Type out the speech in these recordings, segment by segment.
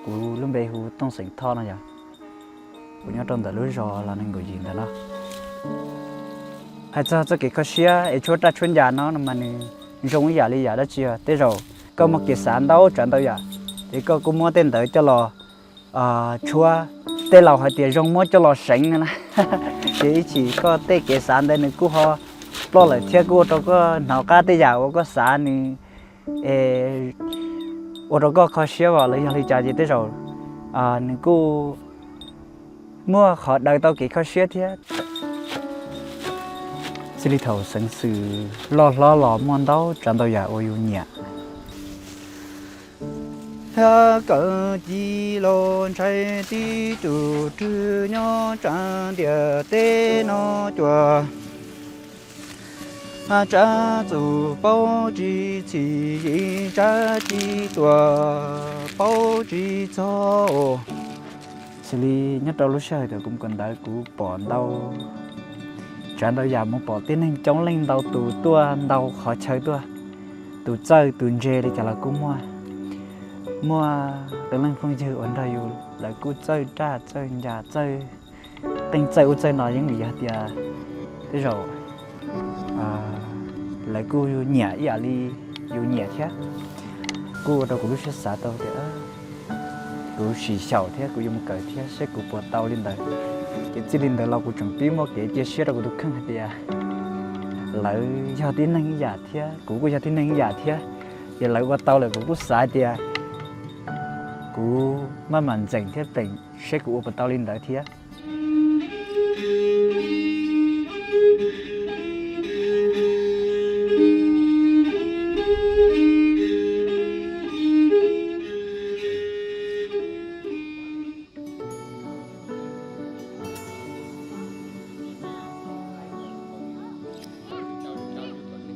Kuv lub npe hu Tooj Xeem Thoj no yog, kuv nyob rau ntawm lub zos Los Nees Nkaum Yim ntawm no. Hais txog txoj kev kho siab es tshuab raj tshuab ncas no mas nws zoo ib yam li yam dab tsi, tej zaum koj muaj kev xav ntau tsav ntau yam, ces koj kuj muab tej ntawd coj los tshuab, tej laus hais tias zoo muab coj los seev na. Ces ib chim koj tej kev xav ntawd nws kuj ho ploj lawm thiab kuj ua rau koj hnov qab tej yam uas koj xav nws, es ua rau koj kho siab os los yog li cas ces tej zaum nws kuj muaj qhov daws tau kev kho siab thiab. Txij li thaum xeev xwm loj hlob los muaj ntau tsav ntau yam uas yus nyiam. Thiab kawm ci los ntshai tib tug rwg nyob tsa ntiaj teb no cuag tsab txuj paub tsis txhim yim tsab tsis tuam paub tsis txog. Xws li nyob rau lub sij hawm thaum kuv mus kawm ntawv kuv pom ntau tsav ntau yam, mus pom tib neeg coob leej ntau tus tuaj ntau qhov chaw tuaj, tus txawj tus ntse li cas los kuj muaj. Muaj qee leej phooj ywg uas nrog yus lawv kuj txawj raj txawj ncas txawj qeej txawj ub txawj no yeej vim yog tias tej zaum lawv kuj nyiam ib yam li yus nyiam thiab. Kuj ua rau kuv lub siab xav tau tias kuv sim xyaum thiab kuv yuav mus kawm thiab seb kuv puas tau li ntawd. Ces txij li ntawd los kuv tseem pib muaj kev cia siab rau kuv tus kheej hais tias lawv yog tib neeg ib yam thiab kuv kuj yog tib neeg ib yam thiab. Ces lawv ua tau lawm kuv kuj xav tias kuv maj mam ntxeem thiab peem seb kuv ua puas tau li ntawd thiab.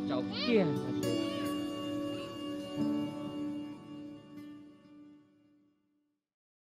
Tau kiag